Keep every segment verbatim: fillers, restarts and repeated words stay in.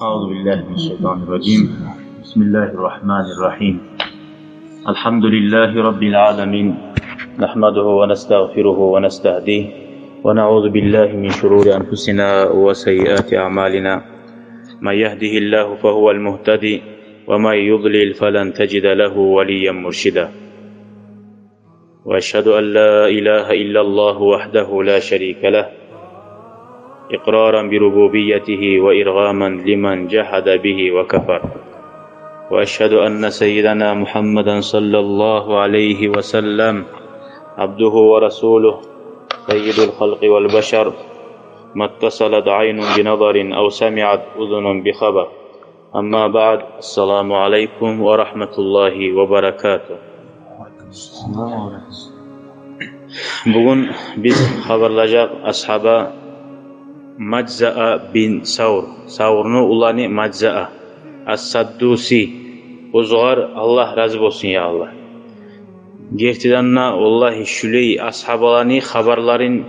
أعوذ بالله من الشيطان الرجيم. بسم الله الرحمن الرحيم. الحمد لله رب العالمين. نحمده ونستغفره ونستهديه، ونعوذ بالله من شرور أنفسنا وسيئات أعمالنا. من يهده الله فهو المهتدي، ومن يضلل فلن تجد له وليا مرشدا. وأشهد أن لا إله إلا الله وحده لا شريك له، إقرارا بربوبيته وإرغاما لمن جحد به وكفر. وأشهد أن سيدنا محمدا صلى الله عليه وسلم عبده ورسوله، سيد الخلق والبشر، ما اتصلت عين بنظر أو سمعت أذن بخبر. أما بعد، السلام عليكم ورحمة الله وبركاته. Бугюн биз хабарлажакъ асгьаба Мажзаа бин Савр, Саврну уланы Мажзаа, ас-Саддуси. Оьзюгер Аллагь рази болсун, я Аллагь. Гертиден де, валлагьи, шулай асгьабаланы хабарларын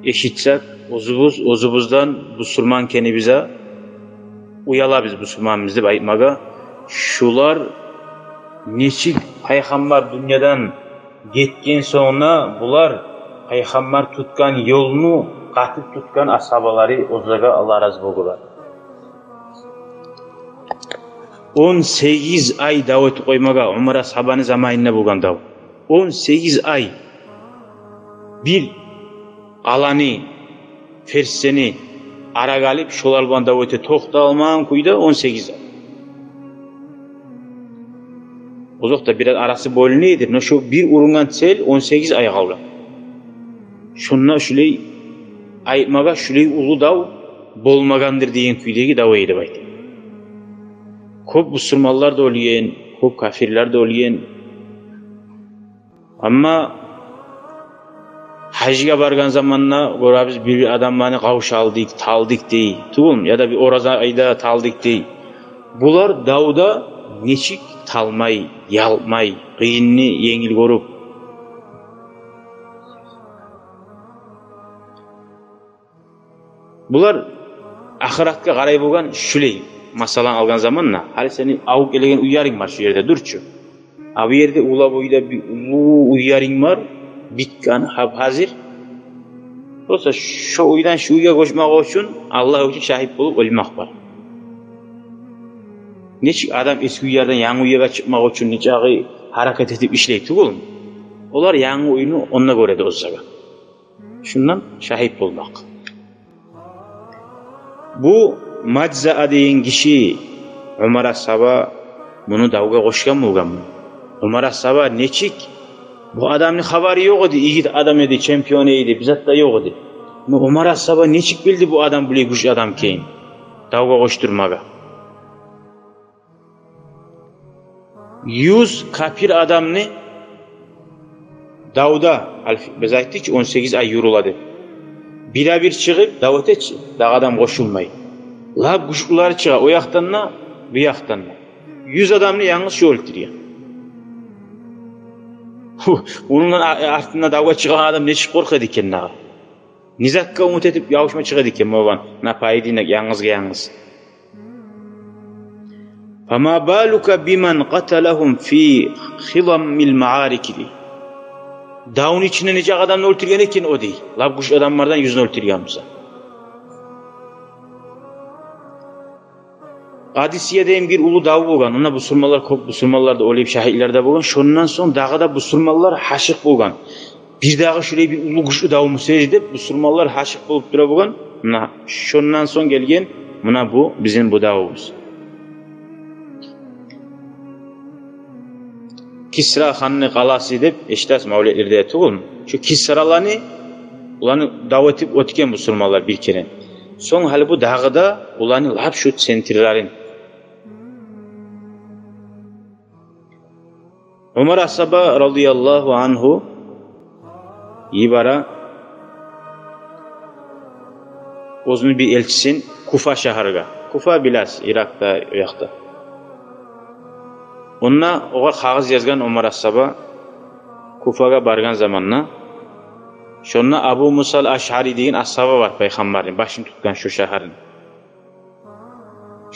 эшитсек, оьзюбюз, оьзюбюзден бусурман экенибизге уялабыз, бусурманбыз деп айтмагъа. Шулар нечик пайхаммар дюньядан гетген сонг да, булар пайхаммар тутгъан ёлну къатып тутгъан асгьабалары, оьзлеге Аллагь рази болгъурлар. Он сегиз ай дав этип къоймагъа, Умар асгьабаны заманында болгъан дав. Он сегиз ай. Бир къаланы, Персени арагъа алып, шолар булан дав эте токъталмагъан кюйде он сегиз ай. Озокъда, бираз арасы бёлюнедир, но шо бир урунгъан цель он сегиз ай къалды. Шонда шулай айтмагъа, шулай уллу дав болмагъандыр деген кюйдеги дав эди деп айта. Кёп бусурманлар да оьлген, кёп капирлер де оьлген. Амма гьажгъа баргъан заманда гёребиз, бир-бир адамланы къавшалдыкъ, талдыкъ дей, тюгюлмю, яда бир ораза айда талдыкъ дей. Булар давда нечик талмай, ялкъмай, къыйынны енгил гёрюп. Булар ахыратгъа къарай болгъан шулай. Масала алгъан заманда, гьали сени авуп гелеген уьйлеринг бар шу ерде, дюр чю. А бу ерде уллу бойда бир уллу уьйлеринг бар, битген, гьап-гьазир. Болса, шо уьйден шу уьйге гёчмек учун, Аллагь учун шагьит болуп оьлмек бар. Нечик адам эски уьйлерден янгы уьйге чыкъмакъ учун нечакъы гьаракат этип ишлей, тюгюлмю? Олар янгы уьйню онда гёреди оьзлеге. Шундан шагьит болмакъ. Бу Мажзаа деген гиши, Умар асгьаба муну давгъа къошгъан болгъанмы? Умар асгьаба нечик? Бу адамны хабары ёкъ эди, игит адам эди, чемпион эди, бир зат да ёкъ эди. Но Умар асгьаба нечик билди бу адам булай гючлю адам экенин давгъа къошдурмагъа? Юз капир адамны давда, гьали биз айтдыкъ чы, он сегиз ай юрюле деп. Бире-бир чыгъып дав эте чи, дагъы адам къошулмай. Лап гючлюлери чыгъа о якъдан да, бу якъдан да. Юз адамны янгыз шо оьлтюрген. Ондан а-, артында давгъа чыгъагъан адам нечик къоркъа эди экен дагъы? Не затгъа умут этип ябушма чыгъа эди экен, муна, на поединок, янгызгъа янгыз. Фама балука биман къаталагьум фи хизамил маарик, дей. Давну ичинде нечакъы адамны оьлтюрген экен о, дей. Лап гючлю адамлардан юзюн оьлтюрген буса. Къадисия деген бир уллу дав болгъан. Онда бусурманлар, кёп бусурманлар да оьлюп, шагьитлер де болгъан. Шондан сонг дагъы да бусурманлар гьашыкъ болгъан. Бир дагъы шулай бир уллу гючлю дав болса эди деп, бусурманлар гьашыкъ болуп тура болгъан. Муна шондан сонг гелген, муна бу бизин бу давубуз. Кисра ханны къаласы деп эшитесиз мавлетлерде, тюгюлмю? Шу Кисраланы, оланы дав этип оьтген бусурманлар бир керен. Сонг гьали бу дагъы да оланы лап шу центрлерин. Умар асгьаба радияллагьу ангьу йибере оьзюню бир элчисин Куфа шагьаргъа. Куфа, билесиз, Иракъда, о якъда. Онда огъар кагъыз язгъан Умар асгьаба Куфагъа баргъан заманда. Шонда Абу Мусал Ашъари деген асгьаба бар, пайхаммарны башын тутгъан шо шагьарны.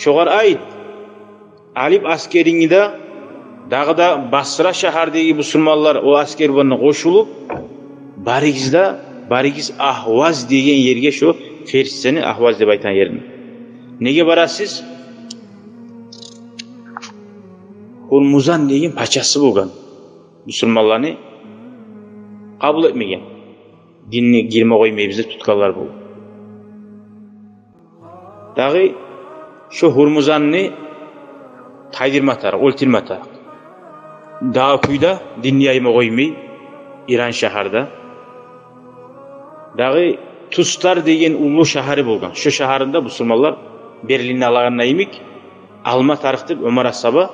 Шогъар айт, алып аскерингни де, дагъы да Басра шагьардагъы бусурманлар о аскер булан къошулуп, барыгъыз да, барыгъыз Агьваз деген ерге, шо Персияны Агьваз деп айтагъан ерине. Неге барасыз? Гьурмузан деген пачасы болгъан, бусурманланы къабул этмеген, динни гирме къоймайбыз деп тутгъанлар болгъан. Дагъы шо Гьурмузанны тайдырма тарыкъ, оьлтюрме тарыкъ. Дагъы кюйде динни яйма къоймай Иран шагьарда. Дагъы Тустар деген уллу шагьары болгъан. Шо шагьарны да бусурманлар Берлинни алагъанда йимик алма тарыкъ деп Омар асгьаба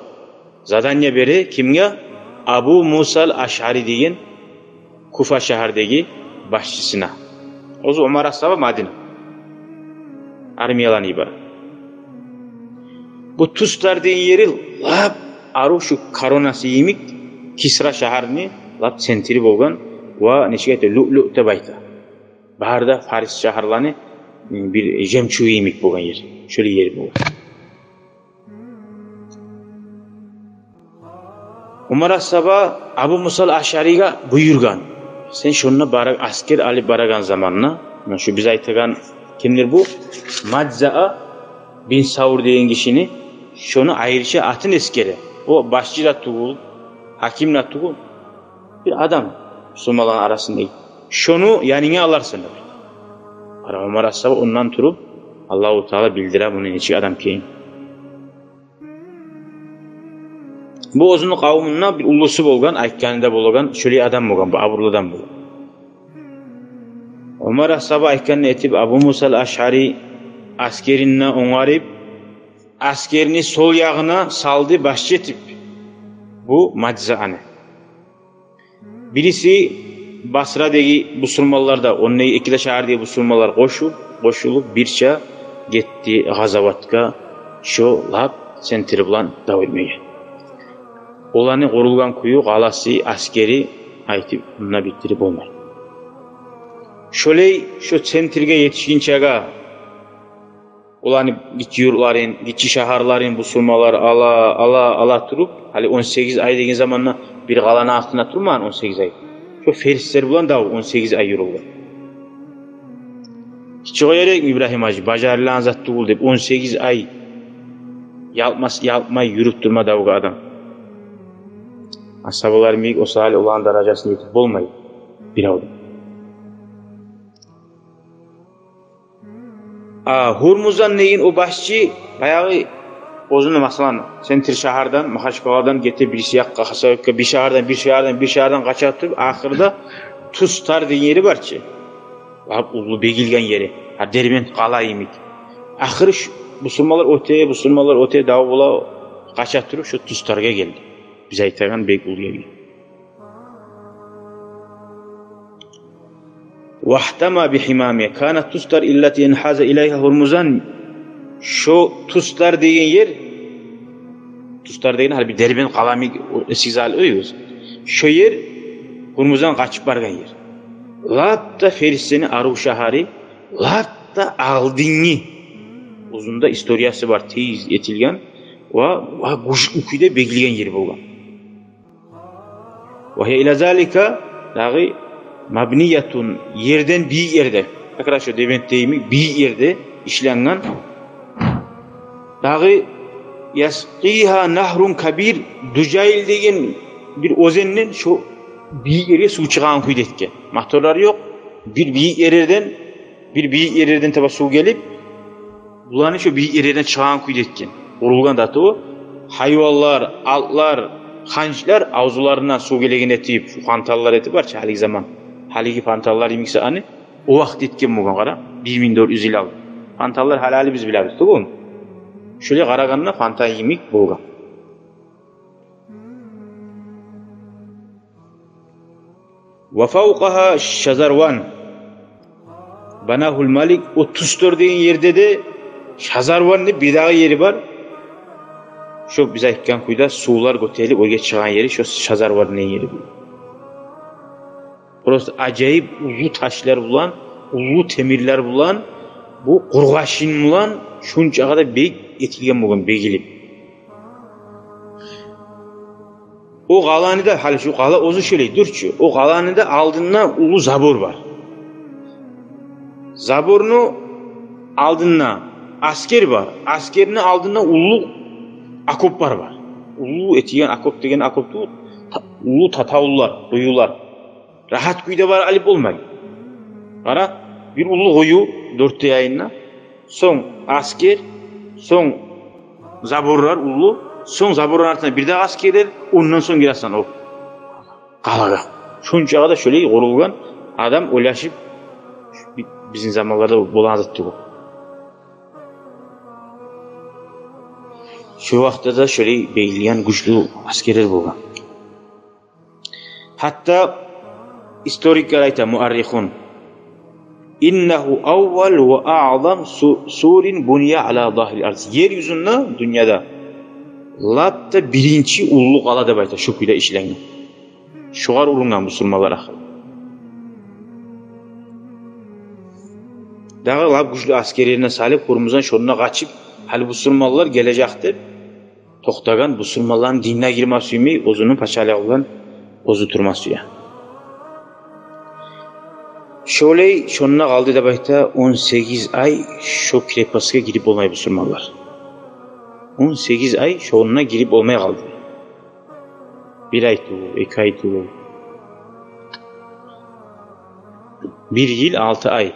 задание бере кимге? Абу Мусал Ашъари деген Куфа шагьардагъы башчысына. Оьзю Омар асгьаба Мадина армияланы йибере. Бу Тустар деген ери лап арив, шу коронасы йимик Кисра шагьарны лап центри болгъан ва нечик айта, люълю деп айта. Бары да Фарс шагьарланы бир жемчугу йимик болгъан ер. Шолай ер болгъан. Омар асгьаба Абу Мусал Ашъаригъа буюргъан: «Сен шонда бара, аскер алып барагъан заманда, муна шу биз айтагъан, кимдир бу, Мажзаа бин Савр деген гишини, шону айрыча атын эсгере. О башчы да тюгюл, гьаким де тюгюл, бир адам бусурманланы арасында. Шону янынга аларсан», — деп. Къара, Омар асгьаба ондан туруп, Аллагьу Таала билдире муну нечик адам экенин. Бу оьзюню къавумунда бир уллусу болгъан, айтгъаны да болагъан, шолай адам болгъан, бу абурлу адам болгъан. Омар асгьаба айтгъанны этип, Абу Мусал Ашъари аскерин де онгарып, аскерни сол ягъына салды башчы этип бу Мажзааны. Бириси Басрадагъы бусурманлар да, ондагъы эки де шагьардагъы бусурманлар къошуп, къошулуп, бирче гетди къазаватгъа, шо лап центри булан дав этмеге. Оланы къурулгъан кюю, къаласы, аскери, айтып мунда битдирип болмай. Шолай шо центрге етишгинчеге, оланы гиччи юртларын, гиччи шагьарларын бусурманлар ала, ала, ала туруп, гьали он сегиз ай деген заманда бир къаланы астында турмагъан он сегиз ай. Шо ферислер булан дав он сегиз ай юрюлген. Гиччи къояр эдик Ибрагьим гьажи, бажарылагъан зат тюгюл деп, он сегиз ай ялкъмас, ялкъмай юрюп турма давгъа адам. Асгьабалар йимик, о саялы оланы даражасына етип болмай бирев де. А Гьурмузан деген о башчы, баягъы оьзюню, масала, центр шагьардан, Махачкъаладан гете бириси якъгъа, Хасавюртгъа, бир шагьардан, бир шагьардан, бир шагьардан къача туруп, ахырда Тустар деген ери бар чы. Лап уллу бегилген ери. Гьа, Дербент къала йимик. Ахыры шу бусурманлар оьте, бусурманлар оьте, дав бола, къача туруп, шо Тустаргъа гелди. Биз айтагъан бек уллу ерге. Вагьтама бихимами. Канат Тустар иллати инхаза илайгьа Гьурмузан. Шо Тустар деген ер, Тустар деген гьали бир Дербент къала йимик, о эсигизге алып къоюгъуз. Шо ер Гьурмузан къачып баргъан ер. Лап да ферислени арив шагьары, лап да алдынгъы, узунда историясы бар, тез этилген ва, ва гючлю кюйде бегилген ер болгъан. Ва гьия ила залика, дагъы, мабниятун, ерден, бийик ерде. Как раз шо Дербентде йимик бийик ерде ишленген. Дагъы, яскъигьа нагьрун кабир, Дужайл деген бир оьзенден шо бийик ерге сув чыгъагъан кюйде этген. Моторлар ёкъ. Бир бийик ерлерден, бир бийик ерлерден таба сув гелип, буланы шо бийик ерлерден чыгъагъан кюйде этген. Къурулгъан да то, гьайванлар, атлар, ханчлар авзуларындан сув гелеген этип, шо фонтанлар этип бар чы гьалиги заман. Гьалиги фонтанлар йимик сагьаны, о вакъти этген болгъан, къара, бир минг дёрт юз йыл алдын. Фонтанлар гьали, гьали биз билебиз тюгюлмю? Шолай къарагъанда фонтан йимик болгъан. Ва фавкъагьа Шазарван банагьул малик. О Тустар деген ерде де Шазарван деп бирдагъы ери бар. Шо биз айтгъан кюйде сувлар гётерилип оьрге чыгъагъан ери, шо Шазарван деген ери бар. Просто ажайып уллу ташлар булан, уллу темирлер булан Бу къургъашын булан шунчагъа да бек этилген болгъан, бегилип. О къаланы да, гьали шу къала оьзю шолай дюр чю. О къаланы да алдында уллу забор бар. Заборну алдында аскер бар. Аскерни алдында уллу окоплар бар. Уллу этилген окоп деген окоп тюгюл, та-, уллу татавуллар, къуюлар. Рагьат кюйде барып алып болмай. Къара, бир уллу къую дёрт де янында, сонг аскер, сонг заборлар уллу, сонг заборланы артында бир дагъы аскерлер, ондан сонг гиресен о къалагъа. Шунчагъа да шолай къурулгъан, адам ойлашып, би-, бизин заманларда болагъан зат тюгюл. Шо вакътиде де шолай бегилген гючлю аскерлер болгъан. Гьатта историклер айта, муаррихун: «Иннагьу аввал ва аъзам су-, сурин буния ала загьрил арз». Ер юзюнде, дюньяда лап да биринчи уллу къала деп айта, шо кюйде ишленген. Шогъар урулгъан бусурманлар ахыр. Дагъы лап гючлю аскерлерин салып, Гьурмуздан шонда къачып, гьали бусурманлар гележек деп токътагъан, бусурманланы динине гирме сюймей, оьзюню пачалыгъы булан оьзю турма сюе. Шолай шонда къалды деп айта, он сегиз ай шо крепостгъа гирип болмай бусурманлар. Он сегиз ай шонда гирип болмай къалды. Бир ай тюгюл, эки ай тюгюл. Бир йыл алты ай.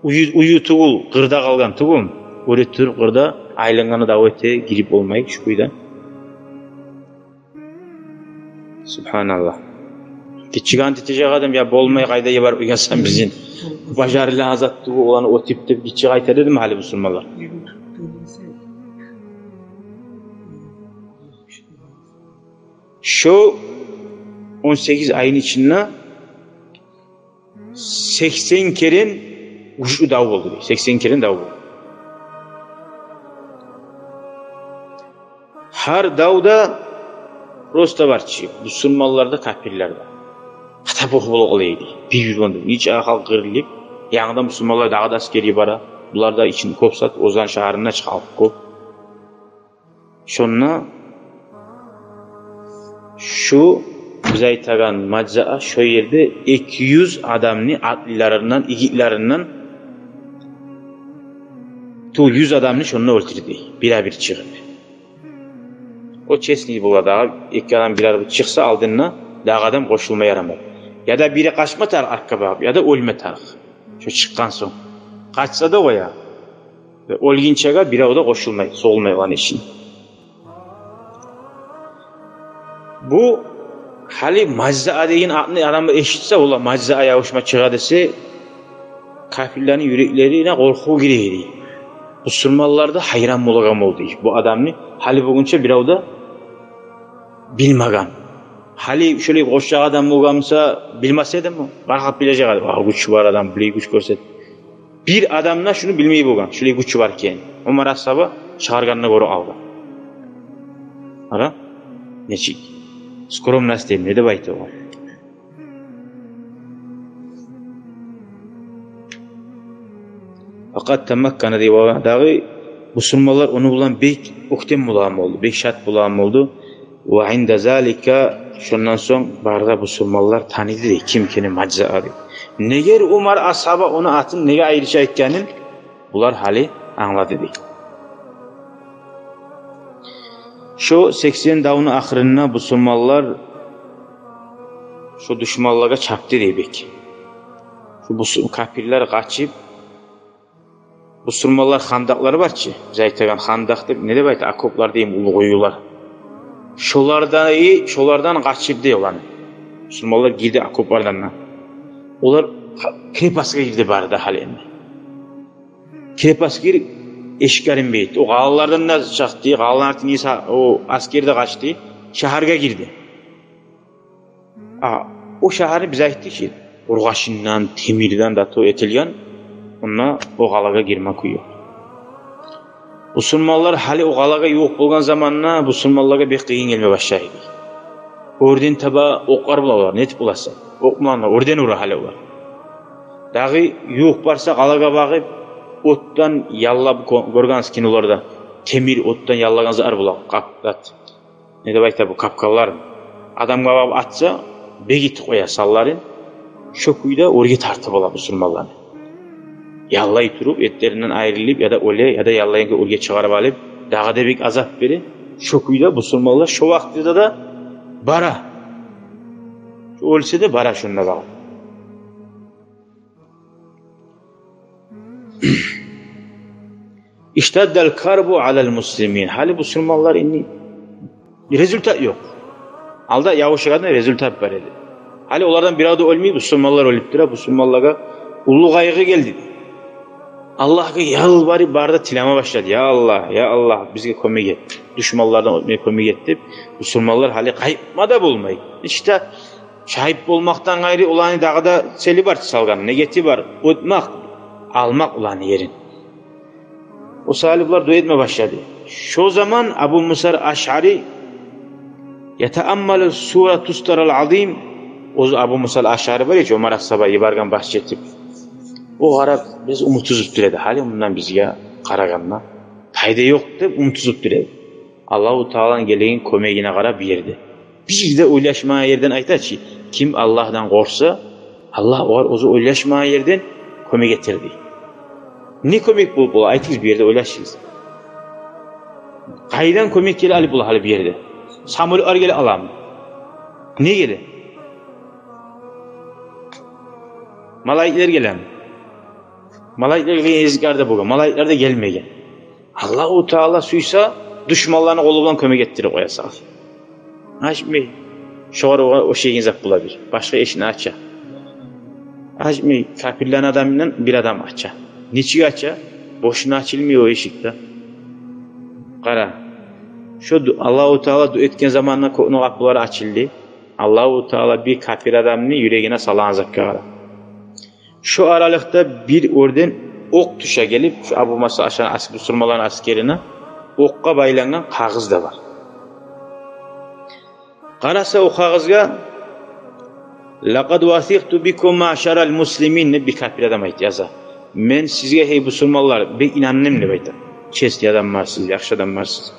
Уьюн, уьюн тюгюл, къырда къалгъан тюгюл. Оьре туруп къырда, айлангъаны дав эте, гирип болмай, шу кюйде. Субгьаналлагь. Гиччи гьант этежек адам, я болмай, къайда йиберип къойгъансан бизин. Бажарылагъан зат тюгюл, оланы оьтюп деп гиччи къайтар эдими гьали бусурманлар? Шо он сегиз айны ичинде сексен керен гючлю дав болду, дей. Сексен керен дав болду. Гьар давда просто бар чы, бусурманлар да, капирлер де. Къатабох болуп къала эди. Бир-бир болду. Нече халкъ къырылып, янгыдан бусурманлар дагъы да аскер йибере. Булар да ичин кёп зат, оьзлени шагьарында чы халкъ кёп. Шонда шу биз айтагъан Мажзаа шо ерде эки юз адамны, атлыларындан, игитлеринен ту юз адамны шонда оьлтюрдю, бир-бир чыгъып. О честный бола дагъы, эки адам бир-бир чыкъса алдына, дагъы адам къошулма ярамай. Яда бири къачма тарыкъ артгъа багъып, яда оьлме тарыкъ. Шо чыкъгъан сонг. Къачса да къоя. Оьлгюнчеге бирев де къошулмай, согъулмай оланы ишине. Бу гьали Мажзаа деген атны адам эшитсе, ола Мажзаа ябушма чыгъа десе, капирлени юреклерине къоркъув гире эди. Бусурманлар да гьайран болагъан болду. Бу адамны гьали болгъунча бирев де билмеген. Гьали шолай къошчакъ адам болгъан буса, билмес эдими? Къаркъат билежек эди. Вагь, гючю бар адам, булай гюч гёрсет. Бир адам да шуну билмей болгъан, шулай гючю бар экен. Умар асгьаба чыгъаргъанына гёре алгъа. Къара, нечик скромность дейми, не деп айта о? Факъат тамаккана дей, ва дагъы бусурманлар ону булан бек оьктем болагъан болду, бек шат болагъан болду. Ва инда залика, шондан сонг бары да бусурманлар таныды дей, ким экени Мажзаа деп. Неге Умар асгьаба ону атын неге айрыча айтгъанын булар гьали англады дей. Шо сексен давну ахырында бусурманлар шо душманлагъа чапды дей бек. Шо бусу-, капирлер къачып, бусурманлар хандакълар бар чы, биз айтагъан хандакъ деп, не деп айта, окоплар дейми, уллу къуюлар. Шолардан, шолардан къачып дей оланы. Бусурманлар гирди окоплардан да. Олар ха-, крепостгъа гирди бары да гьали энни. Крепостгъа гирип, эшиклерин бегитди. О къалалардан да чыкъды, къалаланы артындан о аскер де къачды, шагьаргъа гирди. А, о шагьарны биз айтдыкъ чы, къургъашындан, темирден де то этилген, онда о къалагъа гирме кюй ёкъ. Бусурманлар гьали о къалагъа ювукъ болгъан заманда бусурманлагъа бек къыйын гелме башлай эди. Оьрден таба окълар була олар, нетип буласа? Окъ булан оьрден ура гьали олар. Дагъы ювукъ барса къалагъа багъып, отдан яллап, гё-, гёргенсиз киноларда, темир отдан яллагъан зат бола, къап-, зат. Не деп айта бу, капканлар. Адамгъа багъып атса, бегитип къоя санларын. Шо кюйде оьрге тартып ала бусурманланы. Яллай туруп, этлеринден айрылып, яда оьле, яда яллайгъан кюйде оьрге чыгъарып алып, дагъы да бек азап бере. Шо кюйде бусурманлар шо вакътиде де бара. Шо оьлсе де бара шонда багъып. Иштаддал карбу алал муслимин. Гьали бусурманлар энни результат ёкъ. Алда явушгъанда результат бар эди. Гьали олардан бирев де оьлмей, бусурманлар оьлюп тура, бусурманлагъа уллу къайгъы гелди. Аллагьгъа ялбарып, бары да тилеме башлады. Я Аллагь, я Аллагь, бизге кёмек эт. Душманлардан оьтмеге кёмек эт деп, бусурманлар гьали къайтма да болмай. Иште шагьит болмакъдан къайры оланы дагъы да цели бар, салгъан негети бар. Оьтмек, алмакъ оланы ерин. О саялы булар дуа этме башлады. Шо заман Абу Мусал Ашъари ятааммалу сура тустарал азим, оьзю Абу Мусал Ашъари бар эди, Омар асгьаба йиберген башчы этип. О къарап, биз умут уьзюп тура эди. Гьали мундан бизге къарагъанда пайда ёкъ деп умут уьзюп тура эди. Аллагьу Тааланы гелеген кёмегине къарап бир ерде. Бир де ойлашмагъан ерден айта чы, ким Аллагьдан къоркъса, Аллагь огъар оьзю ойлашмагъан ерден кёмек этер дей. Не кёмек болуп бола, айтыгъыз, бир ерде ойлашыгъыз. Къайдан кёмек геле алып бола гьали бир ерде? Самолётлар геле аламы? Не геле? Малайиклер гелеми? Малайиклер гелген гезиклер де болгъан, малайиклер де гелмеген. Аллагьу Таала сюйсе, душманланы къолу булан кёмек этдирип къоя сагъа. Ачмай. Шогъар огъар ошайгъан зат бола бир. Башгъа эшикни ача. Ачмай, капирлени адамындан бир адам ача. Нечик ача? Бошуна ачылмай о эшик де. Къара. Шо ду-, Аллагьу Таала дуа этген заманда кёкню къапулары ачылды. Аллагьу Таала бир капир адамны юрегине салагъан затгъа къара. Шо аралыкъда бир оьрден окъ тюше гелип, шо Абу Мусал Ашъари ас-, бусурманланы асгерине окъгъа байлангъан кагъыз да бар. Къараса о кагъызгъа: «Лакъад васикъту бикум, маъшарал муслимин», — деп бир капир адам айта, яза. «Мен сизге, гьей бусурманлар, бек инандым», — деп айта. «Честный адаммарсыз, яхшы адаммарсыз.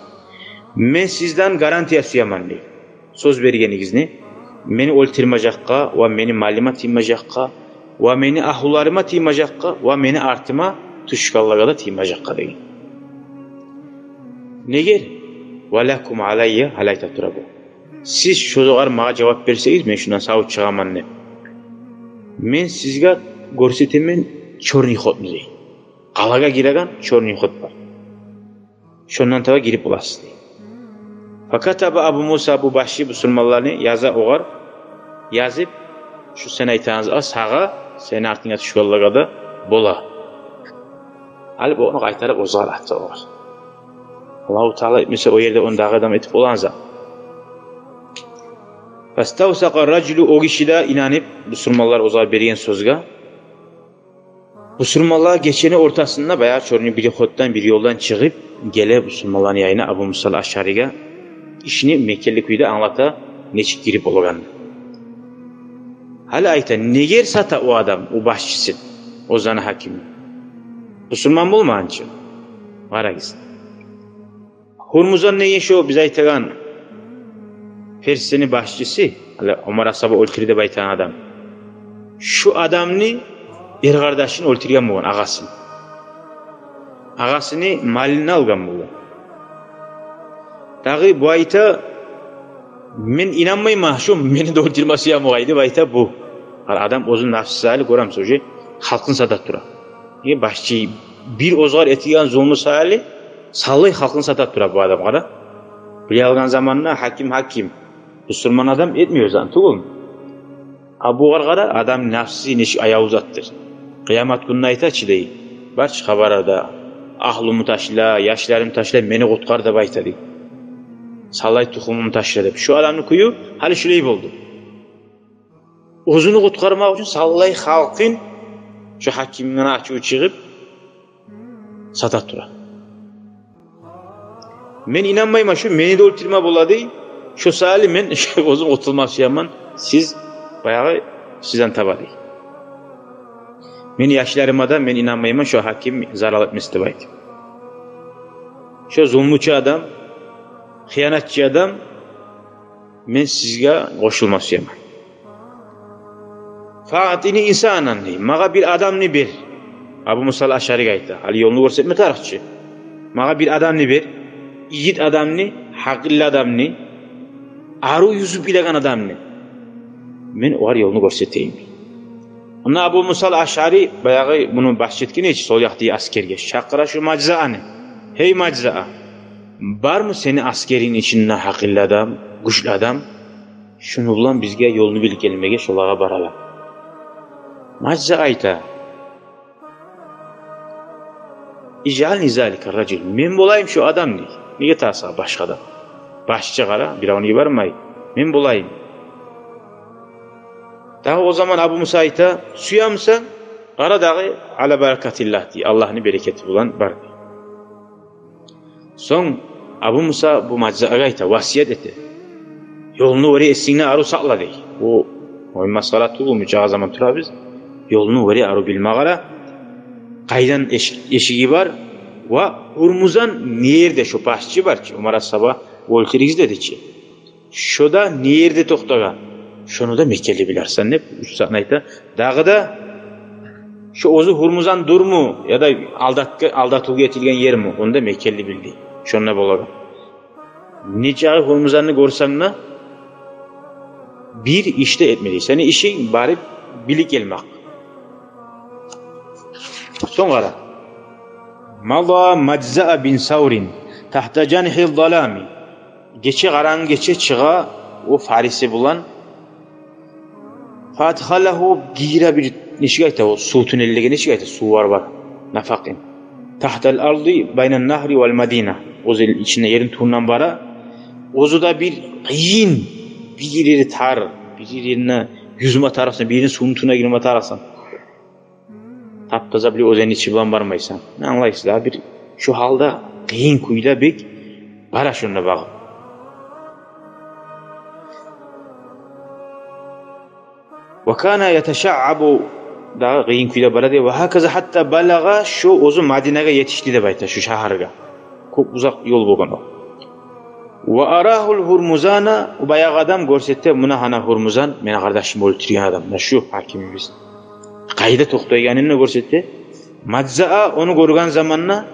Мен сизден гарантия сюемен», — дей. «Сёз бергенигизни, мени оьлтюрмежекге ва мени малыма тиймежекге, ва мени агьлюлериме тиймежекге, ва мени артыма тюшгенлеге де тиймежекге», — деген. Неге? «Ва лакум алаййа», — гьали айта тура бу. «Сиз шогъар магъа жавап берсегиз, мен шундан сав чыгъаман деп. Мен сизге гёрсетемен чёрный ходну», — дей. Къалагъа гиреген чёрный ход бар. Шондан таба гирип боласыз, дей. Факатаба Абу Муса, бу башчы бусурманланы, яза огъар, язып, шу сен айтагъан затгъа, сагъа, сени артынга тюшгенлеге де бола. Алып ону къайтарып оьзюгер ата огъар. Аллагьу Таала этмесе, о ерде ону дагъы адам этип болагъан зат. Фаставсакъа ражулу, о гиши де инанып, бусурманлар оьзюне берген сёзге. Бусурманлар гечени ортасында баягъы чёрный переходдан, бир ёлдан чыгъып геле бусурманланы янына, Абу Мусал Ашъариге, ишни мекенли кюйде англата, нечик гирип болагъанын. Гьали айта, неге сата о адам, о башчысы, о заманны гьакими? Бусурман болмагъан чы. Къарагъыз. Гьурмузан деген шо биз айтагъан Персияны башчысы, гьали Омар асгьаба оьлтюрдю деп айтагъан адам. Шу адамны эркъардашын оьлтюрген болгъан, агъасын. Агъасыны малын алгъан болгъан. Дагъы бу айта, мен инанмайман, шо мени де оьлтюрме сюе бугъай деп айта бу. Гьар адам оьзюню нафсы саялы, гёремисиз, уже халкъын сата тура. Э, башчы бир оьзюгер этеген зулму саялы, савлай халкъын сата тура бу адам, къара. Биле алгъан заманда гьаким, гьаким, бусурман адам этмей о затны, тюгюлмю? А бугъар къара, адам нафсы нечик аявлу затдыр. Къыямат гюнде айта чы дей, бар чы хабарда, агьлюмню ташла, яшларымны ташла, мени къутгъар деп айта дей. Савлай тухумумну ташла деп. Шу адамны кюю гьали шулай болду. Оьзюню къутгъармакъ учун савлай халкъын, шу гьакимге ачуву чыгъып, сата тура. Мен инанмайман, шу мени де оьлтюрме бола дей. Шу саялы мен оьзюм къутулма сюемен, сиз баягъы сизден таба дей. Мени яшларыма да мен инанмайман, шо гьаким зарал этмес деп айтып. Шо зулмучу адам, хыянатчы адам, мен сизге къошулма сюемен. «Фаътини инсанан», дей, магъа бир адамны бер. Абу Муса ал-Ашъаригъа айта, гьали ёлну гёрсетме тарыкъ чы. Магъа бир адамны бер, игит адамны, гьакъыллы адамны, арив юзюп билеген адамны. Мен огъар ёлну гёрсетейим. Онда Абу Муса ал-Ашъари, баягъы муну баш этген эди чи сол якъдагъы аскерге, чакъыра шу Мажзааны. «Гьей Мажзаа, бармы сени аскерингни ичинде гьакъыллы адам, гючлю адам? Шуну булан бизге ёлну билип гелмеге, шолагъа баралы». Мажзаа айта: «Ижъални залика ражул, мен болайым шо адам», дей. Неге таса башгъа адам? Башчы, къара, биревню йибермей, мен болайым. Дагъы о заман Абу Муса айта: «Сюемисен, къара дагъы, ала баракатиллагь, дей, Аллагьны берекети булан бар», дей. Сонг Абу Муса бу Мажзаагъа айта, васият эте: «Ёлну оьре эсингде арив сакъла», дей. Бу оюн масхара тюгюл, мунча заман турабыз. Ёлну оьре арив билме къара. Къайдан эш-, эшиги бар ва Гьурмузан не ерде, шо башчы бар чы, Умар асгьаба оьлтюрюгюз деди чи, шо да не ерде токътагъан, шону да мекенли билерсен деп, уьч затны айта. Дагъы да шо оьзю Гьурмузан дюрмю, яда алдатгъа-, алдатывгъа этилген ерми, ону да мекенли бил дей. Шонда болагъан. Нечакъы Гьурмузанны гёрсенг де, бир иш де этме дей. Сени ишинг барып билип гелмек. Сонг къара. «Мада Мажзаа бин Саврин тахта жанхи залами». Гече, къарангы гече чыгъа о фариси булан. «Фаадхалагьу», гире бир нечик айта, о сув туннеллеге нечик айта, сувлар бар, нафакъин. «Тахтал арди байна нагьри вал мадина». Оьзю ичинде ерни тюбюнден бара. Оьзю де бир къыйын, бир ери тар, бир ерине юзме тарыкъсан, бир ерини сувну тюбюне гирме тарыкъсан. Тап-таза бир оьзенни ичи булан бармайсан. Не англайсыз да, бир шо гьалда, къыйын кюйде бек бара шонда багъып. «Ва кана яташаъабу», дагъы къыйын кюйде бара дей. «Ва гьаказа гьатта балагъа», шо оьзю Мадинагъа етишди деп айта, шо шагьаргъа. Кёп узакъ ёл болгъан о. «Ва арагьул Гьурмузана», о баягъы адам гёрсете, муна гьана Гьурмузан, мени къардашымны оьлтюрген адам, муна шу гьакимибиз. Къайда токътайгъанын да гёрсете. Мажзаа ону гёрген заманда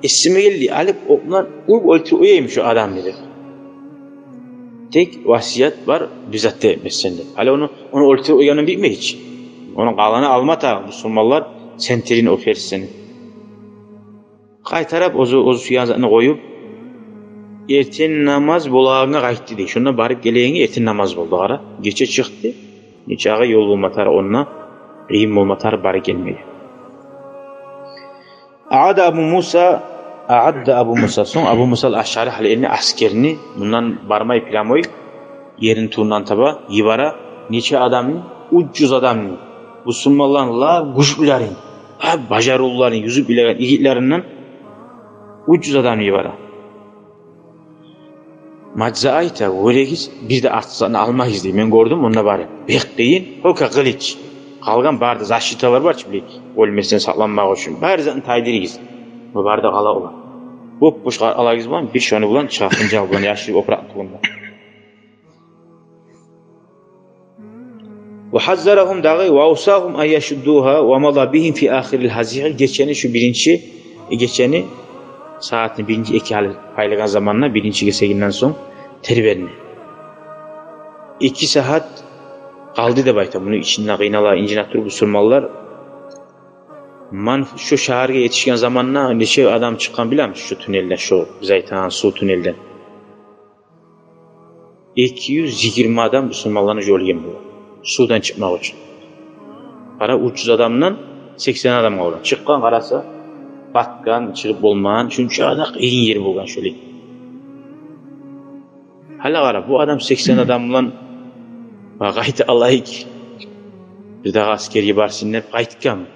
эсине гелди, алып окъ булан уруп оьлтюрюп къояйым шу адамны деп. Тек васият бар, бир зат да этмессен деп. Гьали ону, ону оьлтюрюп къойгъандан битмей чи. Ону къалгъаны алма тарыкъ, бусурманлар сентерин, о ферсини. Къайтарып оьзю, оьзю сюеген затын къоюп, эртен намаз болагъангъа къайтды дей. Шонда барып гелегенге эртен намаз болду, къара. Гече чыкъды. Нечакъы ёл болма тарыкъ онда, къыйын болма тарыкъ барып гелмеге. «Аъада Абу Муса», аъада Абу Муса. Сонг Абу Муса ал-Ашъари гьали энни аскерни мундан бармай, прямой ерни тюбюнден таба йибере. Нече адамны? Уьч юз адамны. Бусурманланы лап гючлюлерин, лап бажарывлуларын, юзюп билеген игитлеринден уьч юз адамны йибере. Мажзаа айта: «Гёрегиз, бир де артыкъ затны алмагъыз», дей. Мен гёрдюм, онда бары бек къыйын, только къылыч. Къалгъан бары да защиталар бар чы, биле, оьлмесден сакъланмакъ учун. Бары затны тайдырыгъыз. Бу бары да къала олар. Боп-бош къалагъыз булан, бир шону булан чыгъа, хынжал булан, яшырып опуракъны тюбюнде. «Ва гьаззарагьум», дагъы, «ва авсагьум ан яшуддугьа ва мада бигьим фи ахирил гьазигьи», гечени шу биринчи, э, гечени сагьатны биринчи эки гьали пайлагъан заманда, биринчи гесегинден сонг тербенни. Эки сагьат къалды деп айта. Муну ичинде къыйнала, инжине туруп бусурманлар. Мен шу шагьаргъа етишген заманда нече адам чыкъгъан билемисиз шу туннелден, шу биз айтагъан сув туннелден? Эки юз йигирма адам бусурманланы ёлу болгъан бу сувдан чыкъмакъ учун. Къара, уьч юз адамдан сексен адам къалгъан. Чыкъгъан, къараса, батгъан, чыгъып болмагъан, шунча да къыйын ер болгъан шолай. Гьали къара, бу адам сексен адам булан къайта алайыкъ, бир дагъы аскерге барсын деп къайтгъан.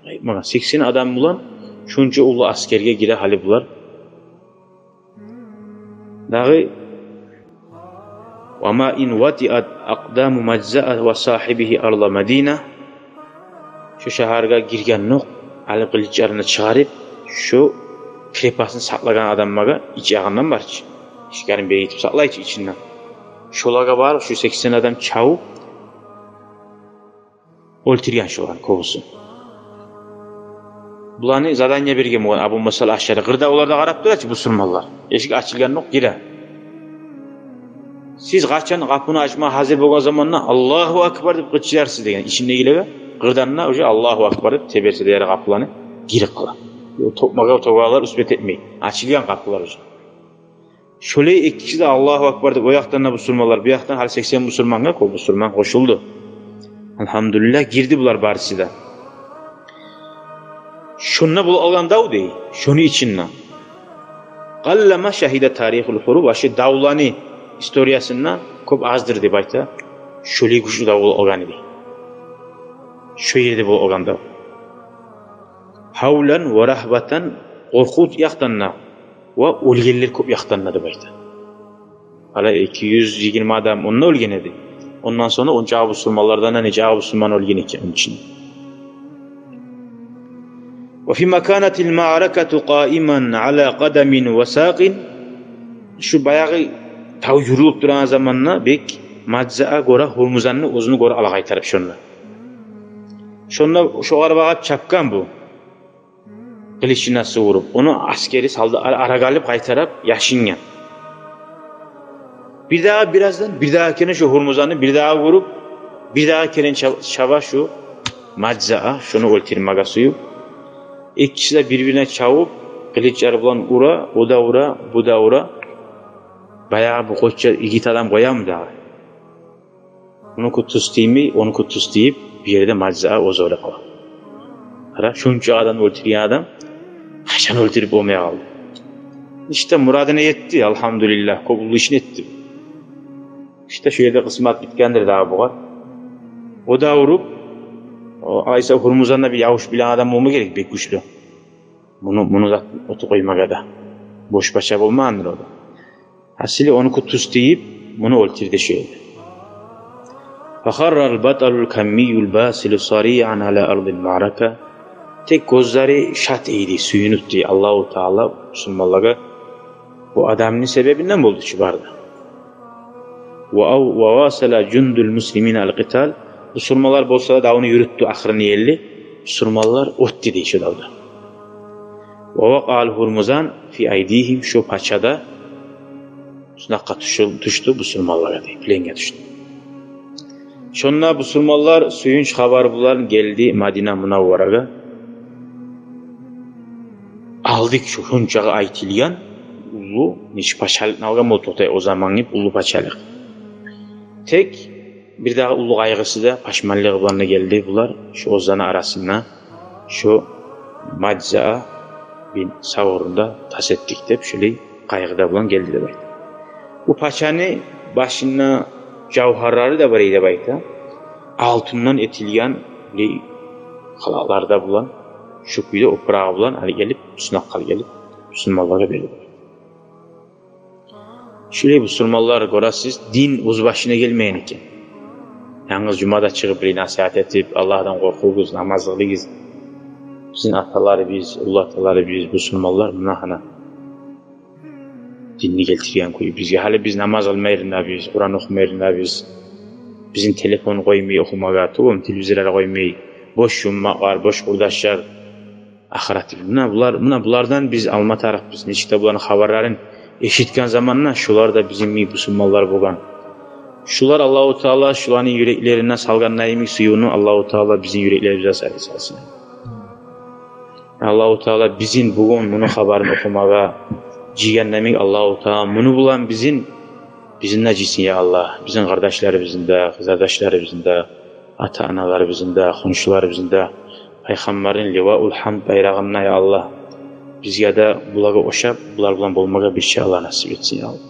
Къайтмагъан. Сексен адам булан шунча уллу аскерге гире гьали булар. Дагъы: «Ва ма ин ватиат акъдаму Мажзаа ва сагьибигьи арда Мадина». Шо шагьаргъа гиргендокъ, алып къылычларын чыгъарып, шо крепостну сакълагъан адамлагъа, ич ягъындан бар чы, эшиклерин бегитип сакълай чы ичинден. Шолагъа барып, шо сексен адам чавуп оьлтюрген шоланы кёбюсюн. Буланы задание берген болгъан Абу Муса ал-Ашари. Къырда олар да къарап тура чы бусурманлар. Эшик ачылгъандокъ гире. Сиз къачан къапуну ачмагъа гьазир болгъан заманда «Аллагьу акбар» деп къычырарсыз деген. Ичиндегилеге къырдан да уже «Аллагьу акбар» деп теберсе де ярай къапуланы, гирип къала. Токъмагъа, токъмагъалар успеть этмей. Ачылгъан къапулар уже. Шолай эки киши де «Аллагьу акбар» деп, о якъдан да бусурманлар, бу якъдан гьали сексен бусурмангъа, кёп бусурман къошулду. Алгьамдулиллагь, гирди булар барысы да. Шонда болуп къалгъан дав дей, шону ичинде. Къаллама шагьида тарихул хуруб, ва шо давланы историясында кёп аздыр деп айта, шолай гючлю дав болуп къалгъан эди. Шо ерде болуп къалгъан дав. Гьавлан ва рагьбатан, къоркъув якъдан да, ва оьлгенлер кёп якъдан да деп айта. Гьали эки юз йигирма адам онда оьлген эди. Ондан сонг ончакъы бусурманлардан да нечакъы бусурман оьлген экен онун ичинде. Ва фи ма канатил маъракату къаиман ала къадамин ва сакъин. Шу баягъы тав юрюлюп турагъан заманда бек Мажзаа гёре Гьурмузанны, оьзюню гёре ала къайтарып шонда. Шонда шогъар багъып чапгъан бу. Къылычын сувуруп, ону асгери салды, ара, арагъа алып къайтарып яшынгъан. Бирдагъы бираздан, бирдагъы керен шо Гьурмузанны бирдагъы гёрюп, бирдагъы керен чаб-, чаба шо Мажзаа, шону оьлтюрмеге сююп. Экиси де бир-бирине чавуп, къылычлары булан ура, о да ура, бу да ура. Баягъы бу къочча йигит адам къоямы дагъы? Мунуку тюз тиймей, онуку тюз тийип, бир ерде Мажзаа оьзю оьле къала. Къара, шунча адамны оьлтюрген адам къачан оьлтюрюп болмай къалды. Иште мурадына етди, алгьамдулиллагь, кёп уллу ишин этди. Иште шо ерде къысмат битгендир дагъы бугъар. О да уруп, о, алайса Гьурмузан да бир явуш билеген адам болма герек, бек гючлю. Муну, муну зат оту къоймагъа да. Бош пача болмагъандыр о да. Гьасили, онуку тюз тийип, муну оьлтюрдю шо ерде. Фахаррал баталул каммиюл басилу сариан ала ардил маърака. Тек гёзлери шат эди, сююнюп дей, Аллагьу Таала бусурманлагъа бу адамны себебинден болду чу бары да. Ва ав-, ва васала жундул муслимина ал-къитал. Бусурманлар болса да давну юрютдю ахырына ерли. Бусурманлар оьтдю дей шо давда. Ва вакъаал Гьурмузан фи айдигьим, шо пача да сынакъгъа тюшю-, тюшдю бусурманлагъа дей, пленге тюшдю. Шонда бусурманлар сююнч хабар булан гелди Мадина Мунавварагъа. Алдыкъ шо шунчагъы айтылгъан уллу, нече пачалыкъны алгъан болду, токътай, о замангъы уллу пачалыкъ. Тек бирдагъы уллу къайгъысы да, пашманлыгъы булан да гелди булар, шо оьзлени арасында шо Мажзаа бин Саврну да тас этдик деп, шолай къайгъы да булан гелди деп айта. Бу пачаны башында жавгьарлары да бар эди деп айта. Алтындан этилген булай халатлар да булан, шо кюйде опурагъы булан алып гелип, сынакъгъа алып гелип, бусурманлагъа берди. Шулай бусурманлар, гёресиз, дин оьз башына гелмеген экен. Янгыз жумада чыгъып, бир насигьат этип, Аллагьдан къоркъугъуз, намаз къылыгъыз. Бизин аталарыбыз, уллу аталарыбыз, бусурманлар, муна гьана динни гелтирген кюй бизге. Гьали биз намаз къылмай еринде биз, Къуран охумай еринде биз. Бизин телефон къоймай охумагъа, тюгюл, телевизорлар къоймай, бош жуммакълар, бош къурдашлар. Ахырат. Муна булар, муна булардан биз алма тарыкъбыз. Нечик де буланы хабарларын эшитген заманда, шулар да бизин йимик бусурманлар болгъан. Шулар Аллагьу Таала шуланы юреклерине салгъан йимик сюювню Аллагьу Таала бизин юреклерибизге сал-, салсын. Аллагьу Таала бизин бугюн муну хабарын охумагъа жыйгъан йимик, Аллагьу Таала муну булан бизин, бизин де жыйсын, я Аллагь. Бизин къардашларыбызны да, къызардашларыбызны да, ата-аналарыбызны да, хоншуларыбызны да Пайхаммарны Ливаул Гьамд байрагъында, я Аллагь, бизге де булагъа ошап, булар булан болмагъа бирче Аллагь насип этсин, я Аллагь.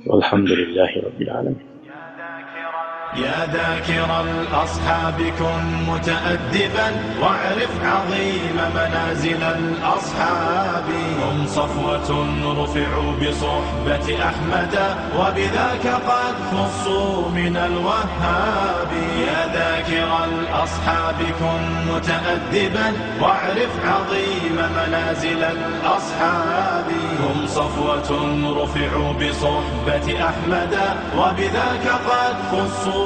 Валгьамдулиллагьи раббил аламин. يا ذاكر الأصحاب كن متأدبا، واعرف عظيم منازل الأصحاب. هم صفوة رفعوا بصحبة أحمد، وبذاك قد خصوا من الوهاب. يا ذاكر الأصحاب كن متأدبا، واعرف عظيم منازل الأصحاب. هم صفوة رفعوا بصحبة أحمد، وبذاك قد خصوا